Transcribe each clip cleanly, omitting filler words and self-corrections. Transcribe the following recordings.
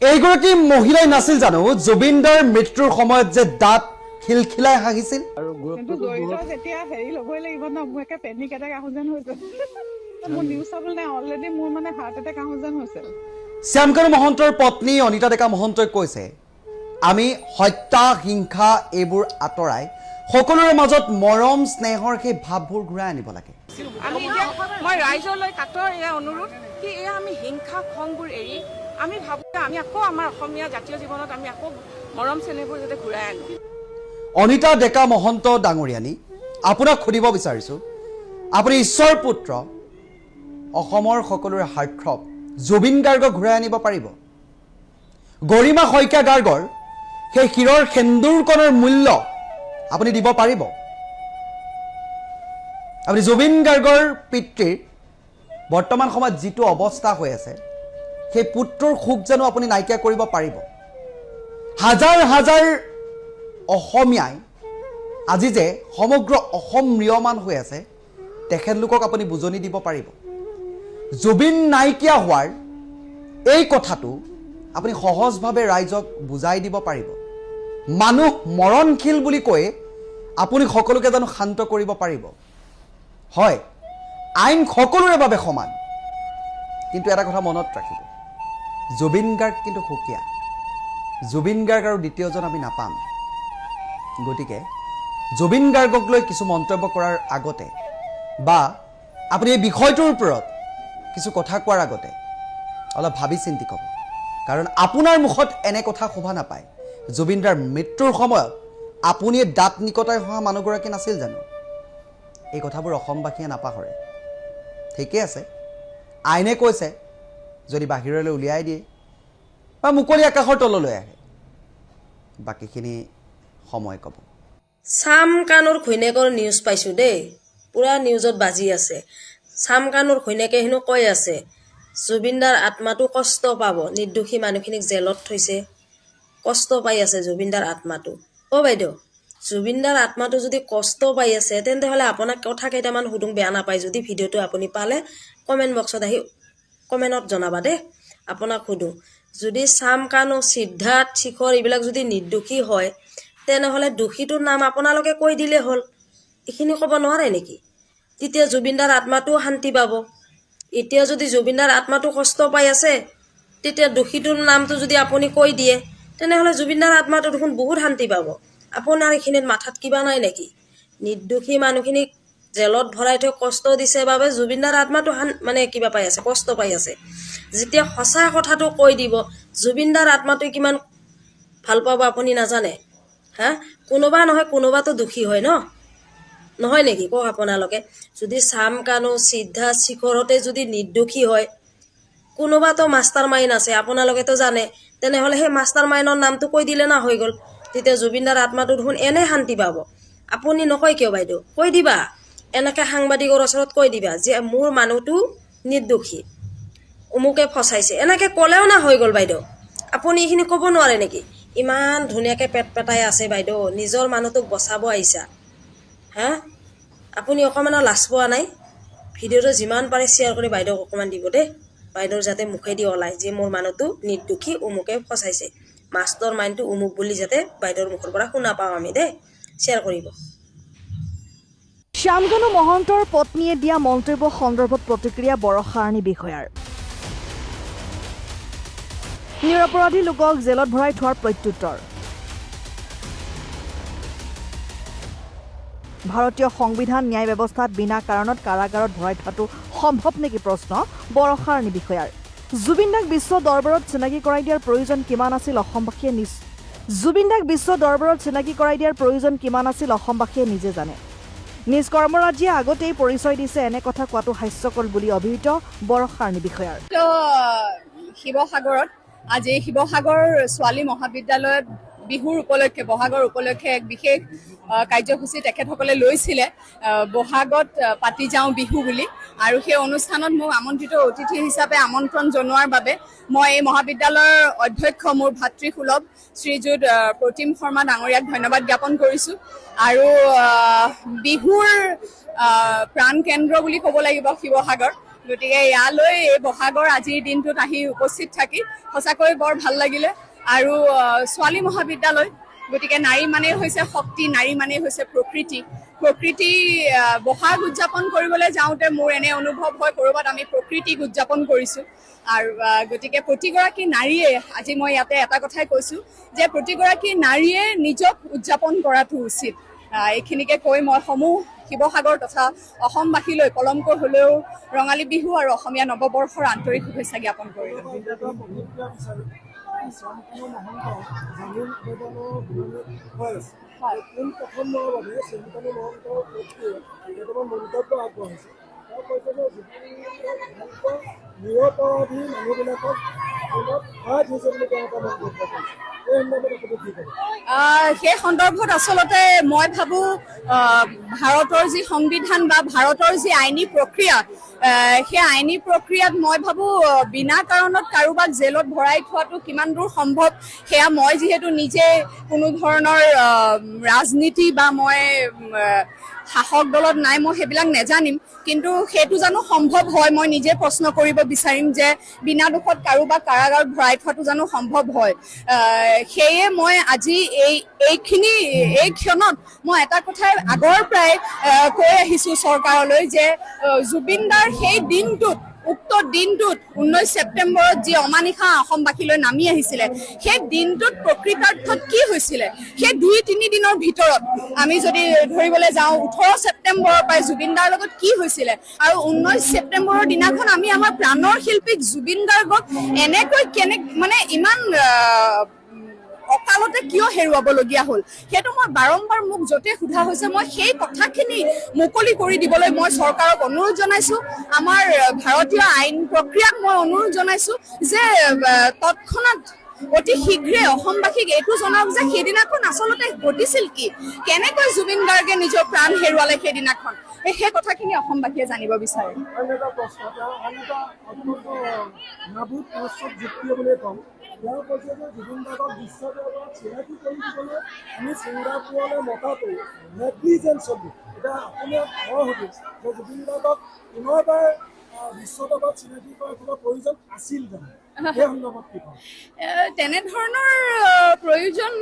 এইগৰাকী মহিলাই নাছিল জানো জুবিনদাৰ মৃত্যুৰ সময়ত যে দাঁত খিলখিলাই হাঁহিছিল? কিন্তু জড়িত যেতিয়া হেৰি ল'বই লাগিব ন। মোৰ একে পেনিক এটেক আহো যেন হৈছে। মোৰ নিউজ চাবলৈ নাই, অলৰেডি মোৰ মানে হাৰ্ট এটেক আহো যেন হৈছে। শ্যামকানু মহন্তৰ পত্নী অনিতা ডেকা মহন্তই কৈছে, আমি হত্যা, হিংসা এইবোৰ আঁতৰাই সকলোৰে মাজত মৰম স্নেহৰ সেই ভাৱবোৰ ঘূৰাই আনিব লাগে। আমি এতিয়া মই ৰাইজলৈ কাতৰ এয়া অনুৰোধ কি এয়া আমি হিংসা খংবোৰ এৰি আমি ভাবোঁ যে আমি আকৌ আমাৰ অসমীয়া জাতীয় জীৱনত আমি আকৌ মৰম চেনেহবোৰ যাতে ঘূৰাই আনো। অনিতা ডেকা মহন্ত ডাঙৰীয়ানী, আপোনাক সুধিব বিচাৰিছোঁ, আপুনি ঈশ্বৰ পুত্ৰ, অসমৰ সকলোৰে হাৰ্টথ্ৰব জুবিন গাৰ্গক ঘূৰাই আনিব পাৰিব? গৰিমা শইকীয়া গাৰ্গৰ সেই শিৰৰ সেন্দুৰকণৰ মূল্য আপুনি দিব পাৰিব? আপুনি জুবিন গাৰ্গৰ পিতৃৰ বৰ্তমান সময়ত যিটো অৱস্থা হৈ আছে, সেই পুত্ৰৰ শোক জানো আপুনি নাইকিয়া কৰিব পাৰিব? হাজাৰ হাজাৰ অসমীয়াই আজি যে সমগ্ৰ অসম ম্ৰিয়মান হৈ আছে, তেখেতলোকক আপুনি বুজনি দিব পাৰিব? জুবিন নাইকিয়া হোৱাৰ এই কথাটো আপুনি সহজভাৱে ৰাইজক বুজাই দিব পাৰিব? মানুহ মৰণশীল বুলি কৈ আপুনি সকলোকে জানো শান্ত কৰিব পাৰিব? হয়, আইন সকলোৰে বাবে সমান, কিন্তু এটা কথা মনত ৰাখিব, জুবিন গাৰ্গ কিন্তু সুকীয়া। জুবিন গাৰ্গ আৰু দ্বিতীয়জন আমি নাপাম। গতিকে জুবিন গাৰ্গক লৈ কিছু মন্তব্য কৰাৰ আগতে বা আপুনি এই বিষয়টোৰ ওপৰত কিছু কথা কোৱাৰ আগতে অলপ ভাবি চিন্তি ক'ব, কাৰণ আপোনাৰ মুখত এনে কথা শোভা নাপায়। জুবিনদাৰ মৃত্যুৰ সময়ত আপুনিয়ে দাঁত নিকটাই হোৱা মানুহগৰাকী নাছিল জানো? এই কথাবোৰ অসমবাসীয়ে নাপাহৰে। ঠিকেই আছে, আইনে কৈছে যদি বাহিৰলৈ উলিয়াই দিয়ে বা মুকলি আকাশৰ তললৈ আহে, বাকীখিনি সময় ক'ব। শ্যামকানুৰ ঘৈণীয়েকৰ নিউজ পাইছোঁ দেই, পূৰা নিউজত বাজি আছে। শ্যামকানুৰ ঘৈণীয়েকে হেনো কৈ আছে জুবিনদাৰ আত্মাটো কষ্ট পাব, নিৰ্দোষী মানুহখিনিক জেলত থৈছে, কষ্ট পাই আছে জুবিনদাৰ আত্মাটো। অ' বাইদেউ, জুবিনদাৰ আত্মাটো যদি কষ্ট পাই আছে, তেন্তে হ'লে আপোনাক কথা কেইটামান সুধোঁ, বেয়া নাপায় যদি। ভিডিঅ'টো আপুনি পালে কমেণ্ট বক্সত আহি কমেণ্টত জনাবা দেই। আপোনাক সুধোঁ, যদি শ্যামকানু, সিদ্ধাৰ্থ, শিখৰ এইবিলাক যদি নিৰ্দোষী হয়, তেনেহ'লে দোষীটোৰ নাম আপোনালোকে কৈ দিলে হ'ল। এইখিনি ক'ব নোৱাৰে নেকি? তেতিয়া জুবিনদাৰ আত্মাটোও শান্তি পাব। এতিয়া যদি জুবিনদাৰ আত্মাটো কষ্ট পাই আছে, তেতিয়া দোষীটোৰ নামটো যদি আপুনি কৈ দিয়ে, তেনেহ'লে জুবিনদাৰ আত্মাটো দেখোন বহুত শান্তি পাব। আপোনাৰ এইখিনিত মাথাত কিবা নাই নেকি? নিৰ্দোষী মানুহখিনিক জেলত ভৰাই থৈ কষ্ট দিছে বাবে জুবিনদাৰ আত্মাটো মানে কিবা পাই আছে, কষ্ট পাই আছে। যেতিয়া সঁচা কথাটো কৈ দিব, জুবিনদাৰ আত্মাটোৱে কিমান ভাল পাব আপুনি নাজানে? হা, কোনোবা নহয় কোনোবাতো দোষী হয় ন, নহয় নেকি? কওক আপোনালোকে। যদি শ্যামকানু, সিদ্ধাৰ্থ, শিখৰতে যদি নিৰ্দোষী হয়, কোনোবাতো মাষ্টাৰ মাইণ্ড আছে, আপোনালোকেতো জানে। তেনেহ'লে সেই মাষ্টাৰ মাইণ্ডৰ নামটো কৈ দিলে না হৈ গ'ল। তেতিয়া জুবিনদাৰ আত্মাটো দেখোন এনে শান্তি পাব। আপুনি নকয় কিয় বাইদেউ? কৈ দিবা, এনেকৈ সাংবাদিকৰ ওচৰত কৈ দিবা যে মোৰ মানুহটো নিৰ্দোষী, অমুকে ফচাইছে। এনেকৈ ক'লেও না হৈ গ'ল বাইদেউ। আপুনি এইখিনি ক'ব নোৱাৰে নেকি? ইমান ধুনীয়াকৈ পেট পেটাই আছে বাইদেউ, নিজৰ মানুহটোক বচাব আহিছা। হা, আপুনি অকণমানো লাজ পোৱা নাই? ভিডিঅ'টো যিমান পাৰে শ্বেয়াৰ কৰি বাইদেউক অকণমান দিব দেই। বাইদেউৰ যাতে মুখেদি ওলায় যে মোৰ মানুহটো নিৰ্দোষী, অমুকে ফচাইছে, মাষ্টৰ মাইণ্ডটো অমুক বুলি যাতে বাইদেউৰ মুখৰ পৰা শুনা পাওঁ আমি দেই। শ্বেয়াৰ কৰিব। শ্যামকানু মহন্তৰ পত্নীয়ে দিয়া মন্তব্য সন্দৰ্ভত প্ৰতিক্ৰিয়া বৰষাৰাণী বিষয়াৰ। নিৰপৰাধী লোকক জেলত ভৰাই থোৱাৰ প্ৰত্যুত্তৰ। ভাৰতীয় সংবিধান ন্যায় ব্যৱস্থাত বিনা কাৰণত কাৰাগাৰত ভৰাই থোৱাটো সম্ভৱ নেকি, প্ৰশ্ন বৰষাৰাণী বিষয়াৰ। জুবিনদাক বিশ্ব দৰবাৰত চিনাকি কৰাই দিয়াৰ প্ৰয়োজন কিমান আছিল অসমবাসীয়ে নিজ জুবিনদাক বিশ্ব দৰবাৰত চিনাকি কৰাই দিয়াৰ প্ৰয়োজন কিমান আছিল অসমবাসীয়ে নিজে জানে। নিজ কৰ্মৰাজিয়ে আগতেই পৰিচয় দিছে, এনে কথা কোৱাটো হাস্যকৰ বুলি অভিহিত বৰষাৰাণী বিষয়াৰ। শিৱসাগৰত আজি শিৱসাগৰ ছোৱালী মহাবিদ্যালয়ত বিহুৰ উপলক্ষে, বহাগৰ উপলক্ষে এক বিশেষ কাৰ্যসূচী তেখেতসকলে লৈছিলে, বহাগত পাতি যাওঁ বিহু বুলি। আৰু সেই অনুষ্ঠানত মোক আমন্ত্ৰিত অতিথি হিচাপে আমন্ত্ৰণ জনোৱাৰ বাবে মই এই মহাবিদ্যালয়ৰ অধ্যক্ষ মোৰ ভাতৃসুলভ শ্ৰীযুত প্ৰতিম শৰ্মা ডাঙৰীয়াক ধন্যবাদ জ্ঞাপন কৰিছোঁ। আৰু বিহুৰ প্ৰাণকেন্দ্ৰ বুলি ক'ব লাগিব শিৱসাগৰ। গতিকে ইয়ালৈ এই বহাগৰ আজিৰ দিনটোত আহি উপস্থিত থাকি সঁচাকৈ বৰ ভাল লাগিলে। আৰু ছোৱালী মহাবিদ্যালয়, গতিকে নাৰী মানেই হৈছে শক্তি, নাৰী মানেই হৈছে প্ৰকৃতি। প্ৰকৃতি বহাগ উদযাপন কৰিবলৈ যাওঁতে মোৰ এনে অনুভৱ হয় ক'ৰবাত আমি প্ৰকৃতিক উদযাপন কৰিছোঁ। আৰু গতিকে প্ৰতিগৰাকী নাৰীয়ে, আজি মই ইয়াতে এটা কথাই কৈছোঁ যে প্ৰতিগৰাকী নাৰীয়ে নিজক উদযাপন কৰাটো উচিত। এইখিনিকে কৈ মই সমূহ শিৱসাগৰ তথা অসমবাসীলৈ পলমকৈ হ'লেও ৰঙালী বিহু আৰু অসমীয়া নৱবৰ্ষৰ আন্তৰিক শুভেচ্ছা জ্ঞাপন কৰিলোঁ। প্ৰতিক্ৰিয়া বিচাৰি শ্যামকানু মহন্ত জামিন আবেদনৰ শুনানি হৈ আছে। পোন প্ৰথমবাৰৰ বাবে শ্যামকানু মহন্তৰ পত্নীয়ে কেইটামান মন্তব্য আগবঢ়াইছে। তেওঁ কৈছে যে জুবিনক ভাল পোৱা নিৰপৰাধী মানুহবিলাকক জেলত ভৰাই থৈছে বুলি তেওঁ এটা মন্তব্য কৰিছে। এই সন্দৰ্ভত আপুনি কি ক'ব? সেই সন্দৰ্ভত আচলতে মই ভাবো, ভাৰতৰ যি সংবিধান বা ভাৰতৰ যি আইনী প্ৰক্ৰিয়া, সেই আইনী প্ৰক্ৰিয়াত মই ভাবো বিনা কাৰণত কাৰোবাক জেলত ভৰাই থোৱাটো কিমান দূৰ সম্ভৱ, সেয়া মই যিহেতু নিজে কোনো ধৰণৰ ৰাজনীতি বা মই শাসক দলত নাই, মই সেইবিলাক নেজানিম। কিন্তু সেইটো জানো সম্ভৱ হয়? মই নিজে প্ৰশ্ন কৰিব বিচাৰিম যে বিনা দোষত কাৰোবাক কাৰাগাৰত ভৰাই থোৱাটো জানো সম্ভৱ হয়? সেয়ে মই আজি এইখিনি এই ক্ষণত মই এটা কথাই আগৰ পৰাই কৈ আহিছো চৰকাৰলৈ যে জুবিনদাৰ সেই দিনটোত, উক্ত দিনটোত 19 ছেপ্টেম্বৰত যি অমানিশা অসমবাসীলৈ নামি আহিছিলে, সেই দিনটোত প্ৰকৃতাৰ্থত কি হৈছিলে, সেই 2-3 দিনৰ ভিতৰত আমি যদি ধৰিবলৈ যাওঁ, 18 ছেপ্টেম্বৰৰ পৰাই জুবিনদাৰ লগত কি হৈছিলে আৰু 19 ছেপ্টেম্বৰৰ দিনাখন আমি আমাৰ প্ৰাণৰ শিল্পীক জুবিন গাৰ্গক এনেকৈ কেনে মানে ইমান অকালতে কিয় হেৰুৱাবলগীয়া হ'ল, সেইটো মই বাৰম্বাৰ মোক য'তে সোধা হৈছে, মই সেই কথাখিনি মুকলি কৰি দিবলৈ মই চৰকাৰক অনুৰোধ জনাইছো। আমাৰ ভাৰতীয় আইন প্ৰক্ৰিয়াক মই অনুৰোধ জনাইছো যে তৎক্ষণাত অতি শীঘ্ৰে অসমবাসীক এইটো জনাওক যে সেইদিনাখন আচলতে ঘটিছিল কি, কেনেকৈ জুবিন গাৰ্গে নিজৰ প্ৰাণ হেৰুৱালে সেইদিনাখন। সেই কথাখিনি অসমবাসীয়ে জানিব বিচাৰে। আন এটা প্ৰশ্ন, তেওঁ আন এটা অত্যন্ত নাভূত যুক্তিয়ে বুলিয়ে ক'ম, তেওঁ কৈছে যে জুবিন গাৰ্গক বিশ্ব দৰবাৰত চিনাকি কৰি দিবলৈ আমি ছিংগাপুৰলৈ মতাটো নেগলিজেঞ্চ হ'ব। এতিয়া আপোনাক মই সুধিম যে জুবিন গাৰ্গক পুনৰবাৰ বিশ্ব দৰবাৰত চিনাকি কৰাৰ কিবা প্ৰয়োজন আছিল জানো? সেই সন্দৰ্ভত কি ক'ম? তেনেধৰণৰ প্ৰয়োজন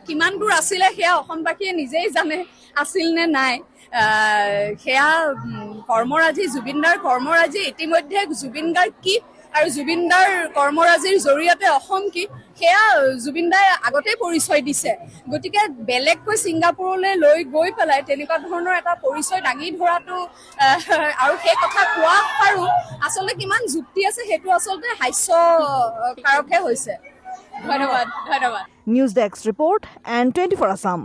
কিমান দূৰ আছিলে, সেয়া অসমবাসীয়ে নিজেই জানে আছিল নে নাই। সেয়া কৰ্মৰাজি, জুবিনদাৰ কৰ্মৰাজি, ইতিমধ্যে জুবিন গাৰ্গ কি আৰু জুবিনদাৰ কৰ্মৰাজিৰ জৰিয়তে অসম কি, সেয়া জুবিনদাই আগতেই পৰিচয় দিছে। গতিকে বেলেগকৈ ছিংগাপুৰলৈ লৈ গৈ পেলাই তেনেকুৱা ধৰণৰ এটা পৰিচয় দাঙি ধৰাটো আৰু সেই কথা কোৱা আৰু আচলতে কিমান যুক্তি আছে, সেইটো আচলতে হাস্যকাৰকহে হৈছে। ধন্যবাদ, ধন্যবাদ। News desk report, N24 Assam.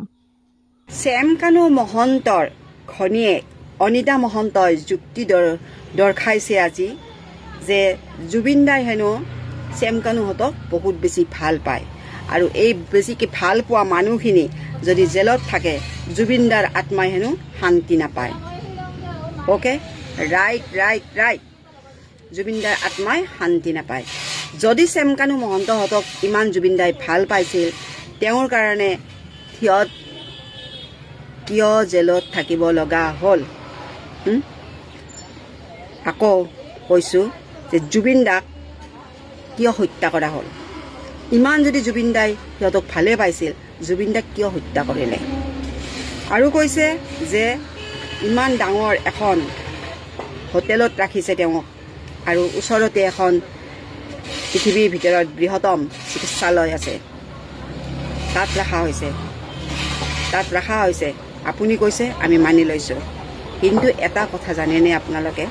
Shyamkanu মহন্তৰ ঘৈণীয়েক অনিতা মহন্তই যুক্তি দৰ্শাইছে আজি যে জুবিন দাই হেনো শ্যামকানুহঁতক বহুত বেছি ভাল পায় আৰু এই বেছিকৈ ভাল পোৱা মানুহখিনি যদি জেলত থাকে, জুবিন দাৰ আত্মাই হেনো শান্তি নাপায়। Okay, right right right. Zubeen দাৰ আত্মাই শান্তি নাপায়। যদি শ্যামকানু মহন্তহঁতক ইমান জুবিন দাই ভাল পাইছিল, তেওঁৰ কাৰণে সিহঁত কিয় জেলত থাকিব লগা হ'ল? আকৌ কৈছোঁ যে জুবিন দাক কিয় হত্যা কৰা হ'ল? ইমান যদি জুবিন দাই সিহঁতক ভালে পাইছিল, জুবিন দাক কিয় হত্যা কৰিলে? আৰু কৈছে যে ইমান ডাঙৰ এখন হোটেলত ৰাখিছে তেওঁক আৰু ওচৰতে এখন পৃথিৱীৰ ভিতৰত বৃহত্তম চিকিৎসালয় আছে, তাত ৰখা হৈছে, তাত ৰখা হৈছে। আপুনি কৈছে, আমি মানি লৈছোঁ। কিন্তু এটা কথা জানেনে আপোনালোকে?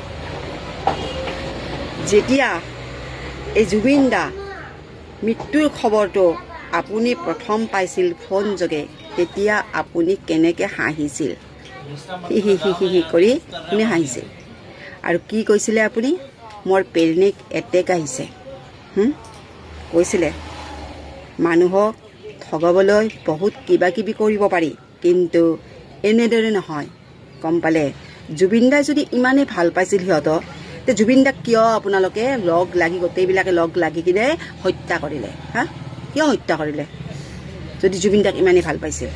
যেতিয়া এই জুবিন দা মৃত্যুৰ খবৰটো আপুনি প্ৰথম পাইছিল ফোন যোগে, তেতিয়া আপুনি কেনেকৈ হাঁহিছিল? হি হি হি হি হি কৰি আপুনি হাঁহিছিল আৰু কি কৈছিলে আপুনি? মোৰ পেনিক এটেক আহিছে কৈছিলে। মানুহক ঠগাবলৈ বহুত কিবা কিবি কৰিব পাৰি, কিন্তু এনেদৰে নহয়, গম পালে? জুবিন দাই যদি ইমানেই ভাল পাইছিল সিহঁতক, তে জুবিন দাক কিয় আপোনালোকে লগ লাগি, গোটেইবিলাকে লগ লাগি কিনে হত্যা কৰিলে? হা, কিয় হত্যা কৰিলে যদি জুবিন দাক ইমানেই ভাল পাইছিল?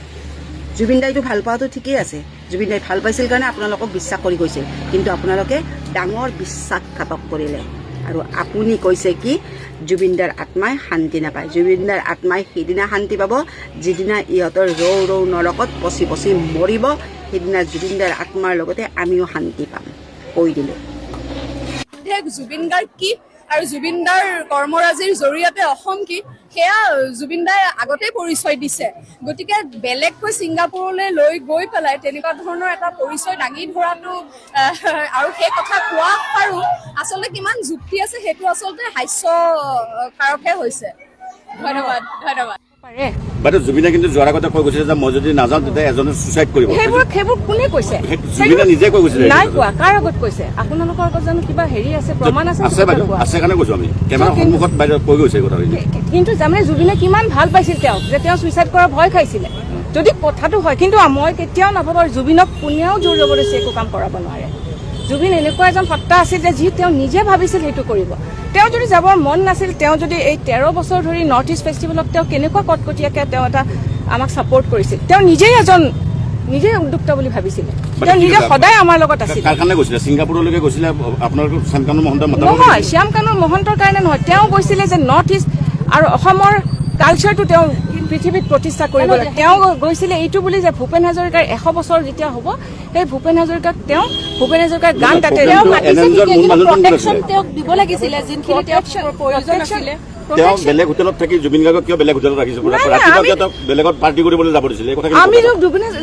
জুবিন দাইটো ভাল পোৱাটো ঠিকেই আছে। জুবিন দাই ভাল পাইছিল কাৰণে আপোনালোকক বিশ্বাস কৰি গৈছিল, কিন্তু আপোনালোকে ডাঙৰ বিশ্বাসঘাতক কৰিলে। আৰু আপুনি কৈছে কি জুবিনদাৰ আত্মাই শান্তি নাপায়। জুবিনদাৰ আত্মাই সেইদিনা শান্তি পাব, যিদিনা ইহঁতৰ ৰৌ ৰৌ নৰকত পচি পচি মৰিব। সেইদিনা জুবিনদাৰ আত্মাৰ লগতে আমিও শান্তি পাম, কৈ দিলোঁ। জুবিন গাৰ্গ কি আৰু জুবিন দাৰ কৰ্মৰাজিৰ জৰিয়তে অসম কি, সেয়া জুবিন দাই আগতেই পৰিচয় দিছে। গতিকে বেলেগকৈ ছিংগাপুৰলৈ লৈ গৈ পেলাই তেনেকুৱা ধৰণৰ এটা পৰিচয় দাঙি ধৰাটো আৰু সেই কথা কোৱা আৰু আচলতে কিমান যুক্তি আছে, সেইটো আচলতে হাস্যকাৰকহে হৈছে। ধন্যবাদ, ধন্যবাদ। পাৰে। বাইদেউ, জুবিনে কিন্তু যোৱাৰ আগতে কৈ গৈছিলে যে মই যদি নাযাওঁ, তেতিয়া এজনে ছুইচাইড কৰিব। সেইবোৰ কোনে কৈছে? সেইটো জুবিনে নিজে কৈ গৈছিলে। নাই কোৱা। কাৰ আগত কৈছে? আপোনালোকৰ আগত জানো কিবা হেৰি আছে, প্ৰমাণ আছে? আছে বাইদেউ, কোৱা। আছে কাৰণে কৈছো আমি। কেমেৰাৰ সন্মুখত বাইদেউ কৈ গৈছে এই কথাখিনি। কিন্তু তাৰমানে জুবিনে কিমান ভাল পাইছিল তেওঁক যে তেওঁ ছুইচাইড কৰাৰ ভয় খাইছিলে, যদি কথাটো হয়। কিন্তু মই কেতিয়াও নাভাবো, আৰু জুবিনক কোনেও জোৰ জবৰদস্তি একো কাম কৰাব নোৱাৰে। জুবিন এনেকুৱা এজন সত্তা আছিল যে যি তেওঁ নিজে ভাবিছিল সেইটো কৰিব। তেওঁ যদি যাবৰ মন নাছিল, তেওঁ যদি এই 13 বছৰ ধৰি নৰ্থ ইষ্ট ফেষ্টিভেলক তেওঁ কেনেকুৱা কটকটীয়াকৈ তেওঁ এটা আমাক ছাপৰ্ট কৰিছিল, তেওঁ নিজেই এজন নিজেই উদ্যোক্তা বুলি ভাবিছিলে, তেওঁ নিজে সদায় আমাৰ লগত আছিল। কাৰ কাৰণে গৈছিলে? ছিংগাপুৰলৈকে গৈছিলে আপোনালোকৰ শ্যামকানু মহন্ত মাতাব? নহয়, শ্যামকানু মহন্তৰ কাৰণে নহয়। তেওঁ গৈছিলে যে নৰ্থ ইষ্ট আৰু অসমৰ কালচাৰটো তেওঁ পৃথিৱীত প্ৰতিষ্ঠা কৰিব লাগে। তেওঁ গৈছিলে এইটো বুলি যে ভূপেন হাজৰিকাৰ 100 বছৰ যেতিয়া হ'ব, সেই ভূপেন হাজৰিকাক তেওঁ ভূপেন হাজৰিকাৰ গান তাতে তেওঁক দিব লাগিছিলে যোনখিনি তেওঁক প্ৰয়োজন আছিলে। তেওঁ বেলেগ হোটেলত থাকি জুবিন গাৰ্গক কিয় বেলেগ হোটেলত ৰাখিছে? নাই, নাই, ৰাতিপুৱা আমি কিয় তেওঁক বেলেগত পাৰ্টি কৰিবলৈ যাব দিছিলে? এই কথা আমি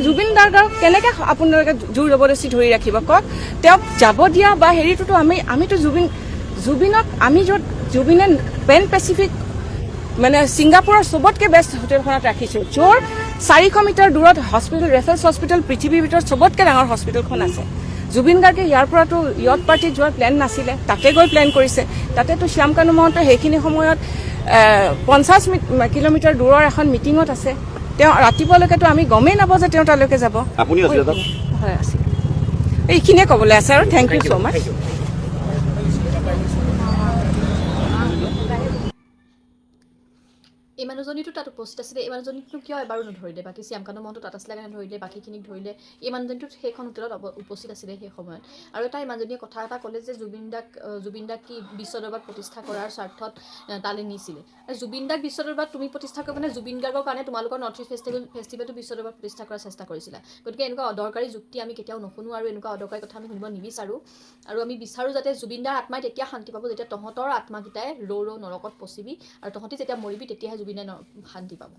জুবিন গাৰ্গক কেনেকে আপোনালোকে জোৰ জবৰদস্তি ধৰি ৰাখিব কওক? তেওঁক যাব দিয়া বা হেৰিটোতো আমিতো জুবিনক আমি য'ত জুবিনে পেন পেচিফিক মানে ছিংগাপুৰৰ চবতকে বেষ্ট হোটেলখনত ৰাখিছোঁ, য'ৰ 400 মিটাৰ দূৰত হস্পিটেল, ৰেফেলছ হস্পিটেল, পৃথিৱীৰ ভিতৰত চবতকে ডাঙৰ হস্পিটেলখন আছে। জুবিন গাৰ্গে ইয়াৰ পৰাতো য়ট পাৰ্টিত যোৱাৰ প্লেন নাছিলে, তাতে গৈ প্লেন কৰিছে। তাতেতো শ্যামকানু মহন্ত সেইখিনি সময়ত 50 কিলোমিটাৰ দূৰৰ এখন মিটিঙত আছে। তেওঁ ৰাতিপুৱালৈকেতো আমি গমেই নাপাওঁ যে তেওঁ তালৈকে যাব। আপুনি আছিলে তাত? হয়, আছিল। এইখিনিয়ে ক'বলৈ আছে আৰু thank you so মাছ। এই মানুহজনীতো তাত উপস্থিত আছিলে, এই মানুহজনীকনো কিয় এবাৰো নধৰিলে? বাকী শ্যামকানু মহন্ত তাত আছিলে কাৰণে ধৰিলে, বাকীখিনিক ধৰিলে। এই মানুহজনীতো সেইখন হোটেলত উপস্থিত আছিলে সেই সময়ত। আৰু এটা এই মানুহজনীয়ে কথা এটা ক'লে যে জুবিন দাক কি বিশ্ব দৰবাৰত প্ৰতিষ্ঠা কৰাৰ স্বাৰ্থত তালৈ নিছিলে। আৰু জুবিন দাক বিশ্ব দৰবাৰত তুমি প্ৰতিষ্ঠা কৰিব মানে জুবিন গাৰ্গৰ কাৰণে তোমালোকৰ নৰ্থ ইষ্ট ফেষ্টিভেলটো বিশ্ব দৰবাৰত প্ৰতিষ্ঠা কৰাৰ চেষ্টা কৰিছিলা। গতিকে এনেকুৱা অদৰকাৰী যুক্তি আমি কেতিয়াও নুশুনো আৰু এনেকুৱা অদৰকাৰী কথা আমি শুনিব নিবিচাৰোঁ। আৰু আমি বিচাৰোঁ যাতে জুবিন দাৰ আত্মাই তেতিয়া শান্তি পাব, যেতিয়া তহঁতৰ আত্মাকেইটাই ৰৌ ৰৌ নৰকত পচিবি আৰু তহঁতি যেতিয়া মৰিবি, তেতিয়াহে জুবিনে শান্তি পাব।